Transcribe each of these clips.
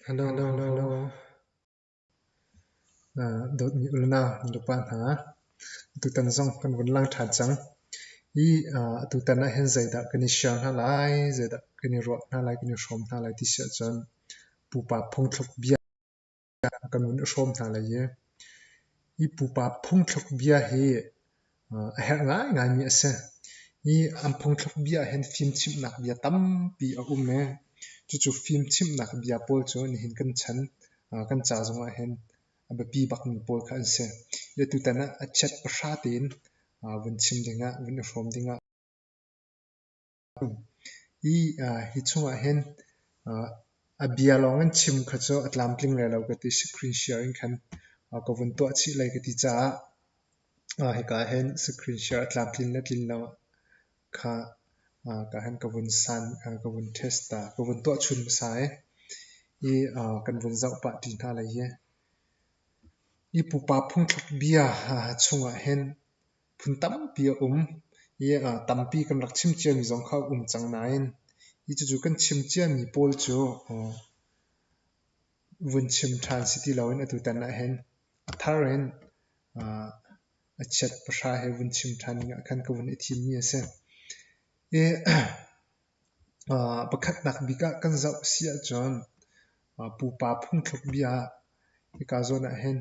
Hello, hello. Dawtmi unau nupa hna, tutan zong kan vun lang ṭhan cang. Hi atutan ah hin zeidah kan i share hna lai, zeidah kan i ruah hna lai, kan i hrawm hna lai ti si ahcun pupa phungthluk bia kan vun i hrawm hna lai i hi pupa phungthluk bia hi a herh ngaingaimi a si. Hi an phungthluk bia ah hin fimchimhnak bia tampi a um i cucu fimchimhnak bia pawl cu nihin kan chan kan ca zongah hin a biapi bakmi pawl kha an si. Tutan ah a chiat pahra tein vun chim dingah, vun i hrawm dingah Hi chungah hin a bia lawng in chim kha cu a tlamtling lai lo ka ti. Screen share in khan ka vun tuah chih lai ka ti caah hika ah hin screen share a tlamtlin le tlin lo kha ka hin ka vun san, ka vun test ta, ka vun tuah chun hmasa i i kan vun zoh pah ṭi hna lai hi. Hi pupa phungthluk bia chungah hin Phun tampi a um i tampi kan rak chim ciami zong kha a um cang nain hi cucu kan chim ciami pawl cu vun chim ṭhan si ti loin atutan ahhin a thar in a chiat pahra he vun chim ṭhan dingah khan ka vun i thimmi a si. I pakhatnak bik ah kan zoh si ahcun pupa phungthluk bia hika zawn ahhin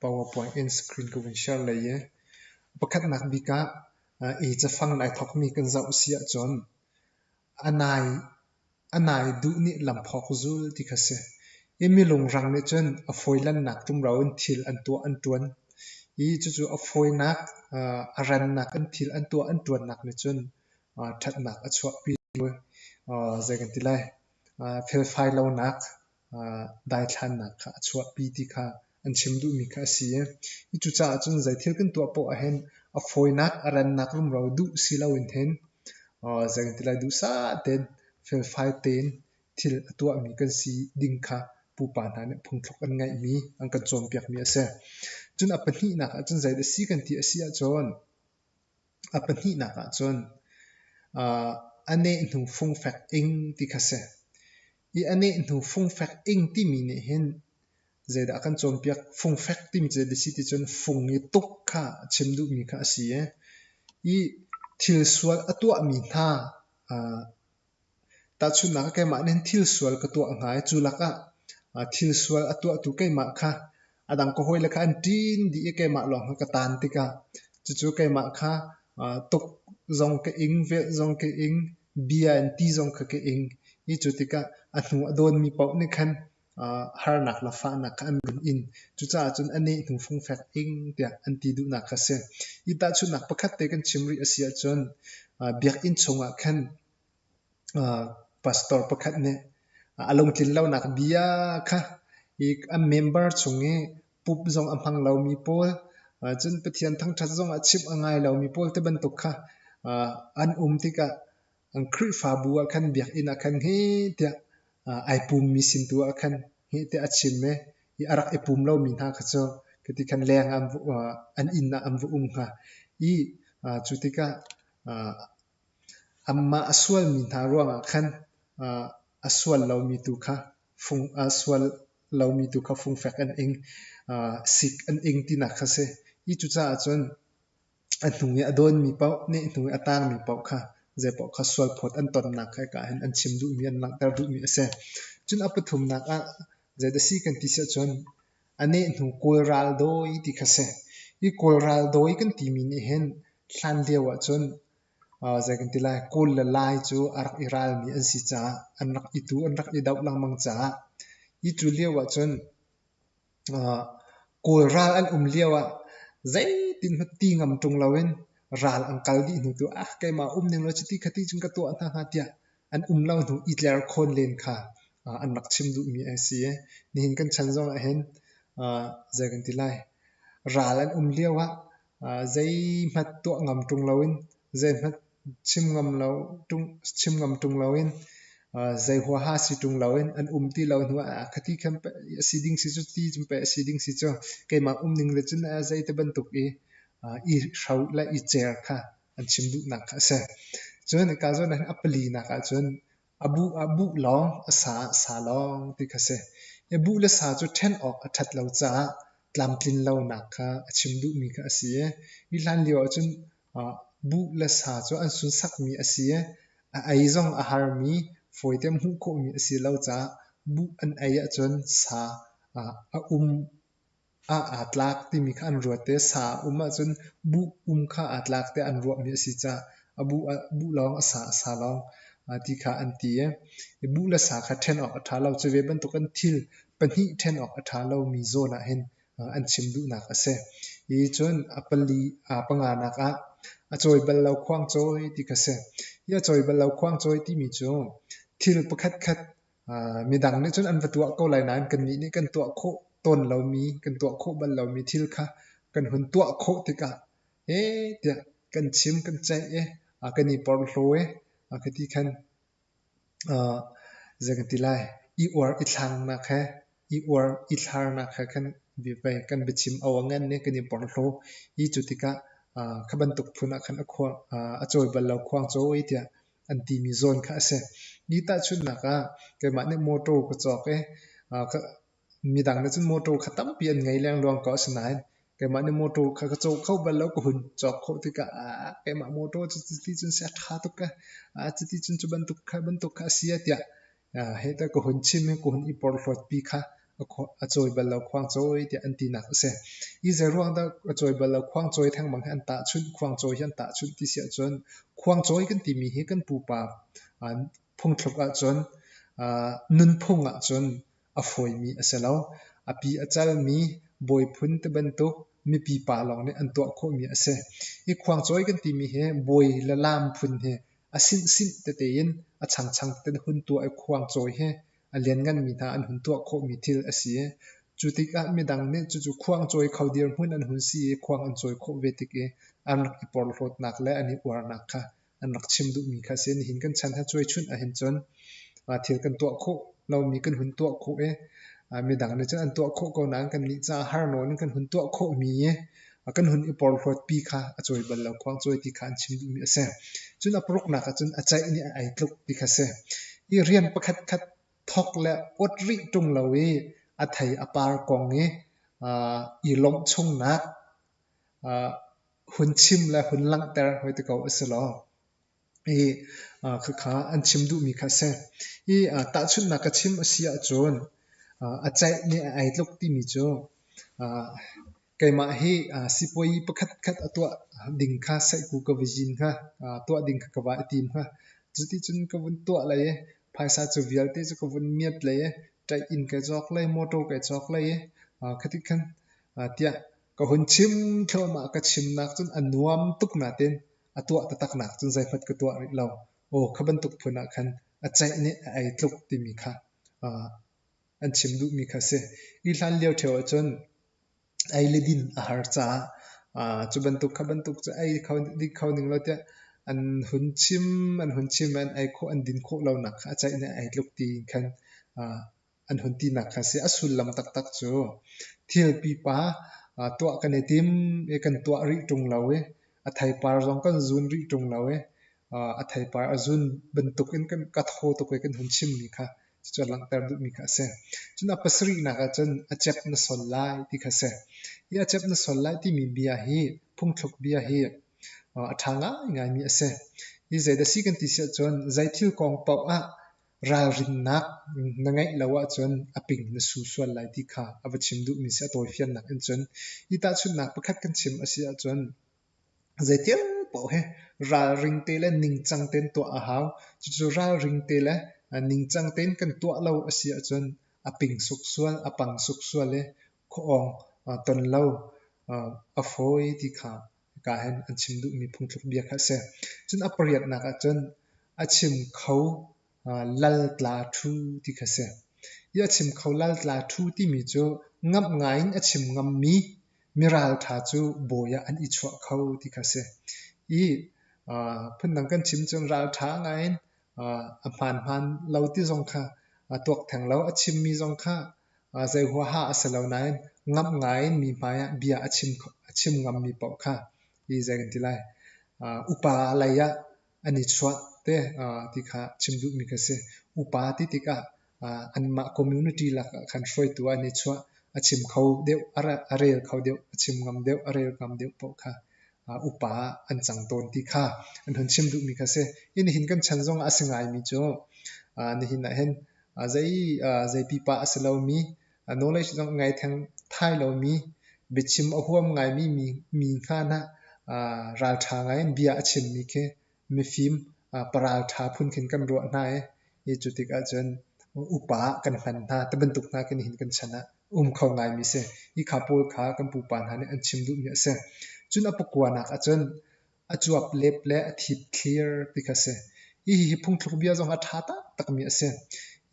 PowerPoint in screen ka vun share lei i pakhatnak bik ah i cafang in ai thawkmi kan zoh si ahcun a nai a nai duh nih lamphawk zul ti kha si. I milungrang nih cun a fawilannak rumro in thil an tuah an ṭuan i cucu a fawinak a rannak in thil an tuah an ṭuannak nih cun ṭhatnak a chuahpi. Zei kan ti lai felfai lonak daithlannak kha a chuahpi ti kha an chim duhmi kha a si i cucaah cun zeithil kan tuah paoh ahhin a fawinak a rannak rumro duh si loin hin zei kan ti lai duhsah tein felfai tein thil a tuahmi kan si ding kha pupa hna nih phungthluk an ngeihmi an kan cawnpiakmi a si. Cun a pahnihnak ah cun zeidah a si kan ti a si ahcun A pahnihnak ahcun a nehhnu fungfek ing ti kha si. Hi a nehhnu fungfek ing timi nih hin zeidah a kan cawnpiak? Fungfek timi cu zeidah a si ti cun fung i tuk kha a chim duhmi kha a si i, hi thil sual a tuahmi hna Tahchunhnak ah keimah nih thil sual ka tuah hnga i cu lakah thil sual a tuahtu keimah kha a dang ka hawile kha an ṭin dih i keimah lawng kha ka taan tikah cucu keimah kha tuk zong ka ing, velh zong ka ing, bia in ti zong kha ka ing. I cu tikah a hnu a dawnmi paoh nih khan harnak le fahnak kha an run in. Cucaah cun a neh hnu fungfek ing tiah an ti duhnak kha a si. Hi tahchunhnak pakhat te kan chim rih a si ahcun biakinn chungah khan pastor pakhat nih a lungtlin lonak bia kha i an member chung i pup zong a hmang lomi pawl, cun Pathian thangṭhat zong ah chimh a ngai lomi pawl ti bantuk kha an um tikah an Khrihfabu ah khan biakinn ah khan heh tiah ai pummi sin tu ah khan heh tiah a chim i a rak i pum lomi hna kha cu khiti khan leng ah an inn ah an va um hnga i cu tikah Anmah a sualmi hna ruangah khan a sual lomi tu kha fung a sual lomi tu kha fungfek an ing, sik an ing tinak kha si. Hi cucaah cun a hnu i a dawnmi paoh, nehhnu i a tangmi paoh kha zeipaoh kha sualphawt an tonnak kha hika ah hin an chim duhmi, an langhter duhmi a si. Cun a pathumnak ah zeidah si kan ti si ahcun a nehhnu Kawl ral dawi ti kha si. Hi Kawl ral dawi kan timi nih hin hlan lio ahcun zei kan ti lai Kawl le Lai cu a rak i ralmi an si caah an rak i tu an rak i doh lengmang caah hi cu lio ahcun Kawl ral an um lio ah zeitin hmanh ti ngam ṭung loin ral an kal dih hnu tu ah keimah um ning law cuti khati cun ka tuah hna hnga tiah an um lo hnu i tler khawn len kha an rak chim duhmi a si i nihin kan chan zong ah hin zei kan ti lai ral an um lio ah zeihmanh tuah ngam ṭung loin zeihmanh chim ngam lo ṭung chim ngam ṭung loin zei huaha si ṭung loin an um ti lo hnu ah khati khan a si ding si cu ti cun pei a si ding si cu keimah um ning le cun zei ti bantuk i i hro le i cer kha an chim duhnak kha a si. Cun hika zawn ah hin a palinak ahcun. A buh ah buh lawng, a sa ah sa lawng ti kha si. I buh le sa cu ṭhen awk a ṭhat lo caah tlamtlin lonak kha a chim duhmi kha a si i hi hlan lio ahcun buh le sa cu an sunsakmi a si i a ei zong a harmi, fawite hmuh khawhmi a si lo caah buh an ei ahcun sa a um ah aa tlak timi kha an ruat i sa a um ahcun buh um kha aa tlak tiah an ruahmi a si caah a buh ah buh lawng a sa ah sa lawng ti kha an ti i buh le sa kha ṭhen awk a ṭha lo. Cu ve bantukin thil pahnih ṭhen awk a ṭha lomi zawn ah hin an chim duhnak a si. Hi cun a pali a panganak ah a cawi bal lo khuangcawi ti kha si. Hi a cawi bal lo khuangcawi timi cu thil pakhatkhat Midang nih cun an va tuah ko lai nain kannih nih kan tuah khawh tawn lomi, kan tuah khawh bal lomi thil kha kan hun tuah khawh tikah heh tiah kan chim kan ceih i kan i porhlaw i khati khan zei kan ti lai i uar i thlangnak he i uar i thlarnak he khan pei kan biachim o a ngan i kan i porhlaw i cu tikah kha bantuk phun ah khan a cawi bal lo khuang cawi tiah an timi zawn kha a si. Ni tahchunhnak ah keimah nih mawṭaw ka cawk i midang nih cun mawṭaw kha tampi an ngei lengluang ko asinain keimah nih mawṭaw kha ka caw kho bal lo ka hun cawk khawh tikah keimah mawṭaw cu cuti cun si a ṭha tuk ee, cuti cun cu bantuk kha bantuk kha a si ee tiah heh tiah ka hun chim i ka hun i porhlawtpi kha a cawi bal lo khuangcawi tiah an tinak a si. Hi zeiruang dah a cawi bal lo khuangcawi thengmang hi an tahchunh, khuangcawi hi an tahchunh ti si ahcun khuangcawi kan timi hi kan pupa phungthluk ahcun nunphung ahcun a fawimi a si lo. A pi a calmi bawi phun ti bantuk mipi pa lawng nih an tuah khawhmi a si. Hi khuangcawi kan timi hi bawi le laam phun hi a sinhsinh tete in a changchang tete in hun tuah i khuangcawi hi a liannganmi hna an hun tuah khawhmi thil a si. Cu tikah midang nih cucu khuangcawi kho dirhmun an hun si i khuang an cawi khawh ve tik i an rak i porhlawtnak le an i uarnak kha an rak chim duhmi kha a si. Nihin kan chan ha cuaichunh ahhin cun thil kan tuah khawh lomi kan hun tuah khawh i midang nih cun an tuah khawh ko nain kannih caah har nawn in kan hun tuah khawhmi i kan hun i porhlawtpi kha a cawi bal lo khuangcawi ti kha an chim duhmi a si. Cun a paruknak ah cun a ceih nih a ei tluk ti kha a si. Hi rian pakhatkhat thawk le awt rih ṭung lo i a thei a par kong i i lawmh chungnak hun chim le hun langhter hoi ti ko a si law Hi khakha an chim duhmi kha a si. Hi tahchunhnak ka chim a si ahcun a ceih nih a ei tluk timi cu keimah hi sipuazi pakhatkhat a tuah ding kha saihku ka va zin hnga, tuah ding kha ka va i tim hnga. Cuticun ka vun tuah lai i phaisa cu vialte cu ka vun miat lai i ṭaih inn kai cawk lai, motor kai cawk lai i khati khan tiah ka hun chim thluahmah. Ka chimnak cun a nuam tuk nain a tuah taktaknak cun zeihmanh ka tuah rih lo. Aw kha bantuk phun ah khan a ceih nih a ei tluk timi kha an chim duhmi kha a si. Hi hlan lio ṭheo ahcun ei le din a har caah cu bantuk kha bantuk cu ei kho ding kho ning law tiah an hun chim an hun chim i an ei khawh an din khawh lonak kha a ceih nih a ei tluk tiin khan an hun tinak kha a si. A sullam taktak cu thil pipa tuah kan i tim i kan tuah rih ṭung lo i a theipar zong kan zun rih ṭung lo i a theipar a zun bantukin kan ka thaw tuk i kan hun chimmi kha cucu a langhter duhmi kha a si. Cun a pasarihnak ah cun a cep na sol lai ti kha a si. Hi a cep na sol lai timi bia hi phungthluk bia hi a ṭha ngaingaimi a si. Hi zeidah si kan ti si ahcun zei thil kong paoh ah Ralrinnak na ngeih lo ahcun a ping na su sual lai ti kha a va chim duhmi si a tawifiannak in cun. Hi tahchunhnak pakhat kan chim a si ahcun zeitil paoh hi ralring te le ningcang tein tuah a hau. Cucu ralring te le ningcang tein kan tuah lo a si ahcun a ping suk sual, a pang suk sual i khuaawng ton lo a fawi ti kha Hika hin an chim duhmi phungthluk bia kha a si. Cun a pariatnak ah cun a chim kho lal tla ṭhu ti kha a si. Hi a chim kho lal tla ṭhu timi cu ngamh ngai in a chim ngammi miralṭha cu bawi ah an i chuah kho ti kha a si. I phundang kan chim cun ralṭha ngai in a hmaanhmaan lo ti zong kha tuak theng lo, a chimmi zong kha Zei huaha a si lo nain ngamh ngai in mi hmaiah bia a chim ngammi paoh kha hi zei kan ti lai upa lei ah an i chuah. te ti kha chim duhmi ka si. Upa ti tikah anmah community lakah khan hruaitu ah an i chuah. A chim kho deuh, a rel kho deuh, a chim ngam deuh, a rel ngam deuh paoh kha upa ah an cang tawn ti kha an hun chim duhmi kha si. Hi nihin kan chan zongah a si ngaimi cu nihin ah hin zei pipa a si lomi, knowledge zong a ngei theng thai lomi, biachim a huam ngaimi mi hnga hna ralṭha ngai in bia a chimmi khi mifim paralṭha phun khin kan ruah hna i cu tikah cun upa ah kan hman hna ti bantuk hna khi nihin kan chan ah um kho ngaimi si. Hi kha pawl kha kan pupa hna nih an chim duhmi a si. Cun a pakuanak ahcun a cuap lep le a thip thlir ti kha si. Hihi phungthluk bia zong a ṭha taktakmi a si.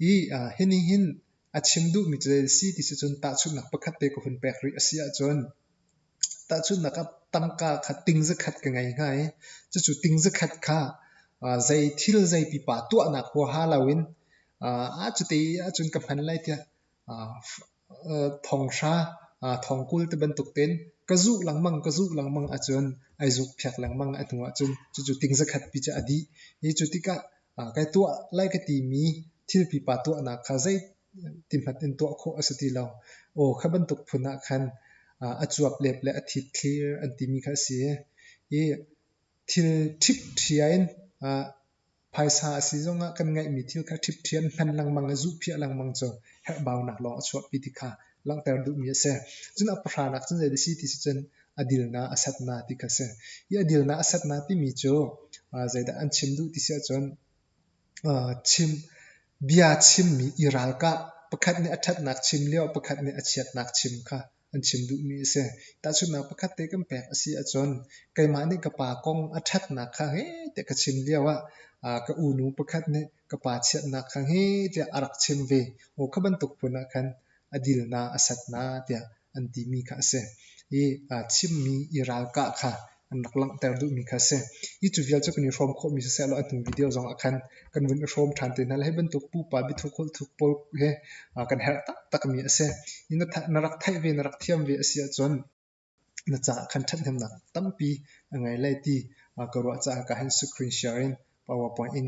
Hi hi nih hin a chim duhmi cu zei a si ti si cun tahchunhnak pakhat te ka hun pek rih a si ahcun tahchunhnak ah tangka kha ting zakhat ka ngei hnga i cucu ting zakhat kha zei thil zei pipa tuahnak huaha loin a cuti ahcun ka hman lai tiah thonghra, thongkul ti bantuk tein ka zuh lengmang ka zuh lengmang ahcun ai zukphiak lengmang a hnu ahcun cucu ting zakhat pi cu a dih. Hi cu tikah kai tuah lai ka timi thil pipa tuahnak kha zei ti hmanh in tuah khawh a si ti lo. Aw kha bantuk phun ah khan a cuap lep le a thit thlir an timi kha a si i thil ṭhipṭhia in phaisa a si zongah kan ngeihmi thil kha ṭhipṭhia in hman lengmang i zuhphiah lengmang cu herhbaunak lawng a chuahpi ti kha langhter duhmi a si. Cun a pahranak cun zei a si ti si cun a dilna a satna ti kha a si. Hi a dilna a satna timi cu zeidah an chim duh ti si ahcun chim bia chimmi i ralkah pakhat nih a ṭhatnak chim lio pakhat nih a chiatnak chim kha an chim duhmi a si. Tahchunhnak pakhat te kan pek a si ahcun keimah nih ka pa kong a ṭhatnak kha heh tiah ka chim lioah ka unu pakhat nih ka pa chiatnak kha heh tiah a rak chim ve. Aw kha bantuk phun ah khan a dilna a satna tiah an timi kha a si. I chimmi i ralkah kha an rak langhter duhmi kha a si. Hi cu vial cu kan i hrawm khawhmi siseh law a hnu video zong ah khan kan vun i hrawm ṭhan te hna lai. Hi bantuk pupa biathuk holhthuk pawl hi kan herh taktakmi a si. Hi na rak theih ve, na rak thiam ve a si ahcun na caah khan ṭhathnemnak tampi a ngei lai ti ka ruah caah ka hin screen share in PowerPoint in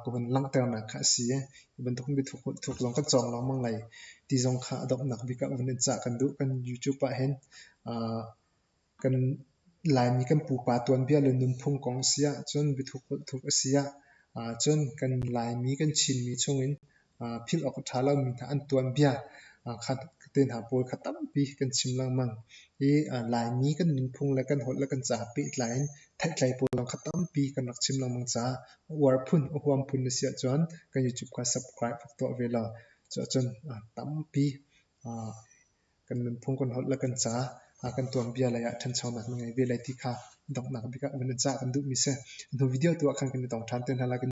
ka vun langhternak kha a si i hi bantuk biathuk holhthuk zong kan cawng lengmang lai ti zong kha a donghnak bik ah vun in cah kan duh. Kan YouTube ah hin kan Laimi kan pupa tuanbia le nunphung kong a si ah cun biathuk holhthuk a si ah cun kan Laimi kan Chinmi chungin philh awk a ṭha lomi hna an tuanbia kha te hna pawl kha tampi kan chim lengmang. Hi Laimi kan nunphung le kan holh le kan ca pehtlai in theihtlei pawl zong kha tampi kan rak chim lengmang caah a uar phun, a huam phun na si ahcun kan YouTube kha subscribe rak tuah ve law cuahcun tampi kan nunphung kan holh le kan ca kan tuanbia lei ah ṭhanchonak na ngei ve lai ti kha donghnak bik ah vun in cah kan duhmi si. Hnu video tu ah khan kan i tong ṭhan te hna lai.